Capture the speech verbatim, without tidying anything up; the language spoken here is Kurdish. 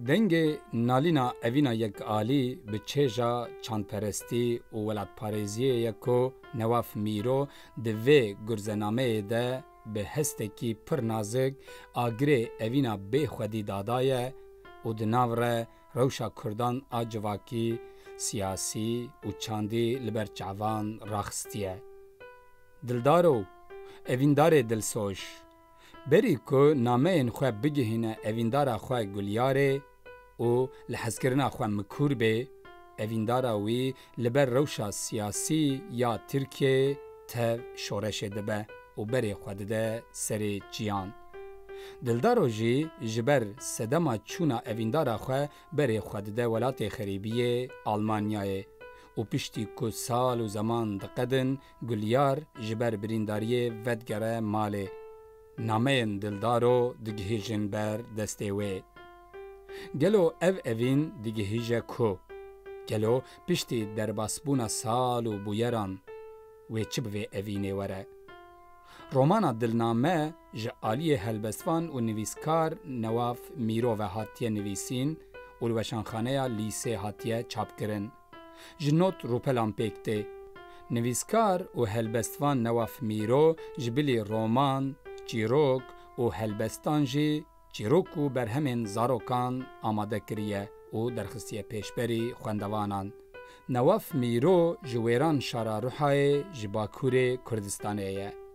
Dengê nalîna evîna yekalî bi çêja çandperestî û welatparêziyê ye ku Newaf Mîro di vê gurzenameyê de bi hestekî pir nazik agirê evîna bê xwedî dadaye û di nav re rewşa Kurdan a civakî, siyasî û çandî li ber çavan raxistiye. Dildaro, evîndarê dilsoz, berî ku nameyên xwe bigihîne evîndara xwe Gulyarê û li hezkirina xwe Mikûr bê, evîndara wî li ber rewşa siyasî ya Tirkiyeyê tev şoreşê dibe û berê xwe dide serê çiyan. Dildaro jî ji ber sedema çûna evîndara xwe berê xwe dide welatê xerîbiyê Almanyayê û piştî ku sal û zeman diqedin, Gulyar ji ber birîndariyê vedigere malê. Nameyên Dildaro digihîjin ber destê wê. Gelo ev evîn digihîje ku? Gelo piştî derbasbûna sal û bûyeran wê çi bi vê evînê were? Romana Dilname ji aliyê helbestvan û nivîskar Newaf Mîro ve hatiye nivîsîn û li weşanxaneya Lîsê hatiye çapkirin. Ji not rûpelan pêk tê. Nivîskar û helbestvan Newaf Mîro ji bilî roman, çîrok û helbestan jî çîrok û berhemên zarokan amade kiriye û derxistiye pêşberî xwendevanan. Newaf Mîro ji wêran şara Ruhayê ji Bakurê Kurdistanê ye.